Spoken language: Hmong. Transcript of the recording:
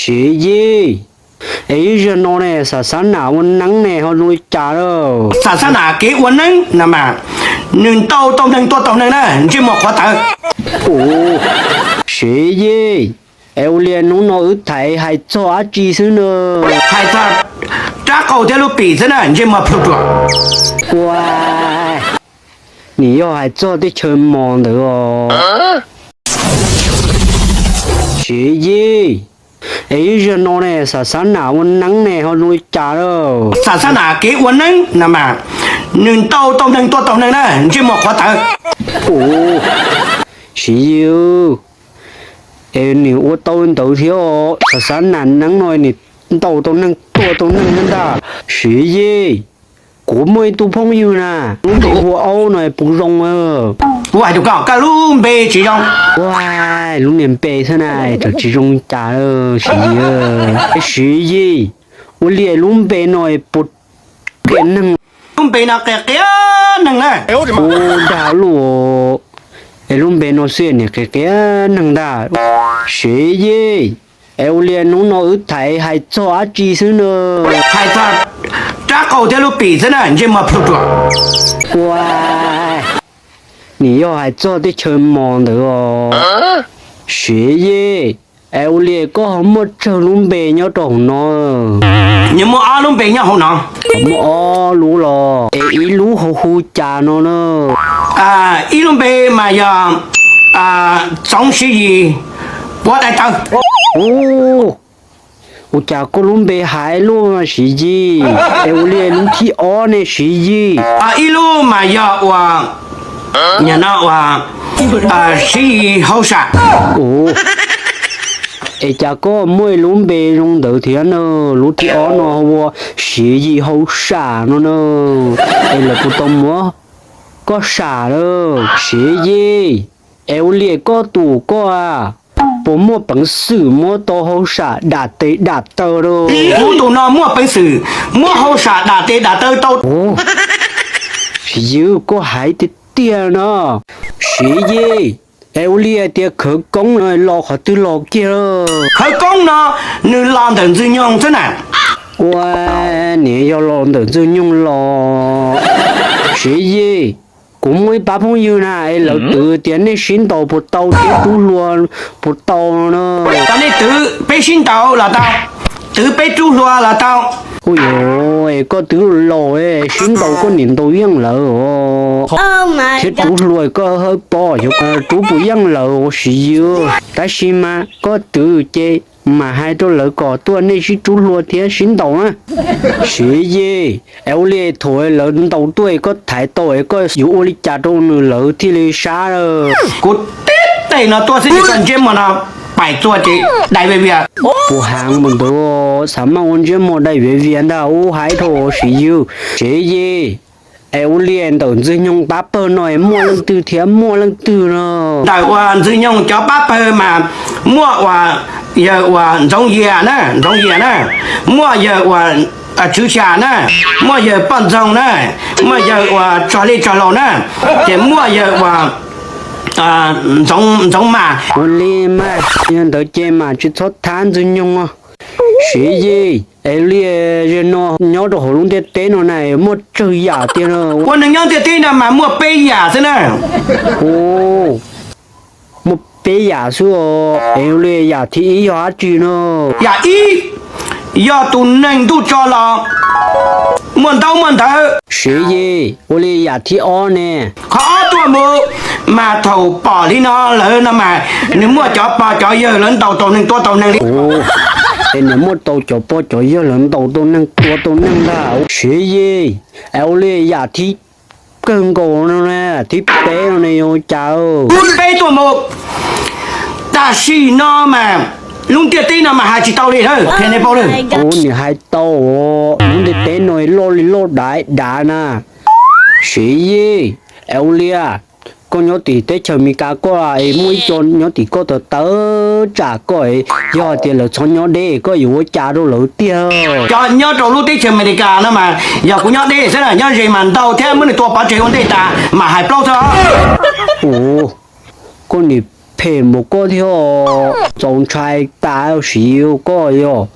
Siv Yis, es ib zaug no ne xav xav nam ua neeb ne ho zoo li cas lawm? Xav xav nam kev ua neeb no mas, nws ntau tau neeg tua tau neeg na, ntsej muag qhuav tawv. Siv Yis, es ua li hnub no wb tham hais txog dab tsi xwb na? Hais txog rab qau thiab lub pim xwb na, ntsej muag plhu ruam. Ua, nim yog hais txog teb chaws mos ntawd os. Siv Yis, es ib zaug no ne xav xav nam ua neeb ne ho zoo li cas lawm? Xav xav nam kev ua neeb no mas, nws ntau tau neeg tua tau neeg na, ntsej muag qhuav tawv. Siv Yis, es nim ua tau ntawd thiab, xav xav nam neeb no nim ntau tau neeg tua tau neeg thiab ntag. Siv Yis, kuv muaj ib tug phooj ywg na, lub npe hu ua Aub no puas zoo? Kuv hais rau koj, koj lub npe tsis zoo. Ua, lub niag npe xwb na, tseem tsis zoo li cas. Siv Yis, Siv Yis, ua li lub npe no puas qias neeg? Lub npe no qias qias neeg na. Ua dag luj, es lub npe no xwb nim qias qias neeg ntag. Siv Yis, es ua li hnub no wb tham hais txog dab tsi xwb na? Hais txog rab qau thiab lub pim xwb na, ntsej muag plhu ruam. Ua, nim yog hais txog teb chaws mos ntawd os. Siv Yis, es ua li koj ho muaj tsawg lub npe nyob rau hauv no? Nws muaj ob lub npe nyob hauv no. Muaj ob lub los? Es ib lub ho hu cas no na? Ib lub npe mas yog Txoov Siv Yis Puav Dai Taw. Ua cas koj lub npe hais luaj Siv Yis? Es ua li lub thib ob ne Siv Yis? Ib lub mas yog uas, no uas, Siv Yis Hauj Sam. Es cas koj muaj ib lub npe zoo ntawd thiab na? Lub thib ob no hu ua Siv Yis Hauj Sam no na. Es lawv puas tau muab koj sam lawm Siv Yis? Es ua li koj tus koj puas muaj peev xwm muab tau hauj sam dam tes dam taw lawm? Kuv tus no muaj peev xwm muab hauj sam dam tes dam taw tau. Siv Yis, koj hais tiag tiag no. Siv Yis, es ua li hais tias khawv koob no los qhov twg los kiag? Khawv koob no nws los ntawm Ntxwg Nyoog xwb na. Ua, nim yog los ntawm Ntxwg Nyoog los. Siv Yis, kuv muaj ib pab phooj ywg na es lawv twv tias nej sib ntaus puas tau thiab rub hlua puas tau no na. Tau nej twv peb sib ntaus los tau, twv peb rub hlua los tau. Ua yuav, es koj twv laus, sib ntaus koj niam ntaus yeej lawv os, thiab rub hlua koj hawb pob, rub puas yeej lawv os Siv Yis. Tab sis mas koj twv ces mam hais rau lawv kom tuaj nej sib rub hlua thiab sib ntaus na. Siv Yis, es ua li thaum lawv ntaus tuaj koj thaiv tau es koj yuav ua li cas rau nws lawv thiaj li sab? Kuv tib tes no tuaj xwb ces koj ntsej muag no pais tuaj ces dai vias vias. Puas heev npaum ntawd, xav maj ua ntsej muag dai vias vias ntag ub, hais dhau Siv Yis. Siv Yis, es ua li ntawm Ntxwg Nyoog pab pawg no es muaj leej twg thiab muaj leej twg no? Ntawm uas Ntxwg Nyoog cov pab pawg mas muaj uas yawg uas Ntxoov Yias na, Ntxoov Yias na, muaj yawg uas Tswv Xya na, muaj yawg Poj Ntxoog na, muaj yawg uas Tsog Liaj Tsog Laus na, ces muaj yawg uas Ntxoov Mas. Ua li mas, yog ntawd ces mas tsis txhob thab Ntxwg Nyoog os. Siv Yis, es li zaum no nyob rau hauv lub ntiaj teb no na muaj tsawg yam tiag no? Ua neeg nyob ntiaj teb no mas muaj peb yam xwb na. Muaj peb yam xwb os, es li yam thib ib yog dab tsi no? Yam ib, yog tus neeg ntuj tso los muaj ntaub muaj ntawv. Siv Yis, ua li yam thib ob ne? Qhov ob tuaj mus mas thaum pom li no lawm no mas nws muaj cov pog cov yawg lawv ntaus tau neeg tua tau neeg li. Es nws muaj tau cov pog cov yawg lawv ntaus tau neeg tua tau neeg ntag. Siv Yis, es ua li yam thib kawg nkaus no, thib peb no ne yog cas? Thib peb tuaj mus. Tam sim no mas lub ntiaj teb no mas hais tsis tau li, qhia nej paub li. Ua, nim hais tau, lub ntiaj teb no loj li loj dav dav na. Siv Yis, es ua li, koj nyob tim teb chaws Amelikas koj es muaj ib co nyob tim koj tawv tawv tsam koj, yog hais tias lawv txhob nyob deb koj yuav ua cas rau lawv tiag? Cov nyob rau lub teb chaws Amelikas no mas yog kuv nyob deb xwb na, nyob ze mas ntaus thiab muab nws tua pov tseg ua ntej tas mam hais plaub xwb os. Ua, koj niam phem npaum koj thiab, txaus ntshai tas, siv koj yog.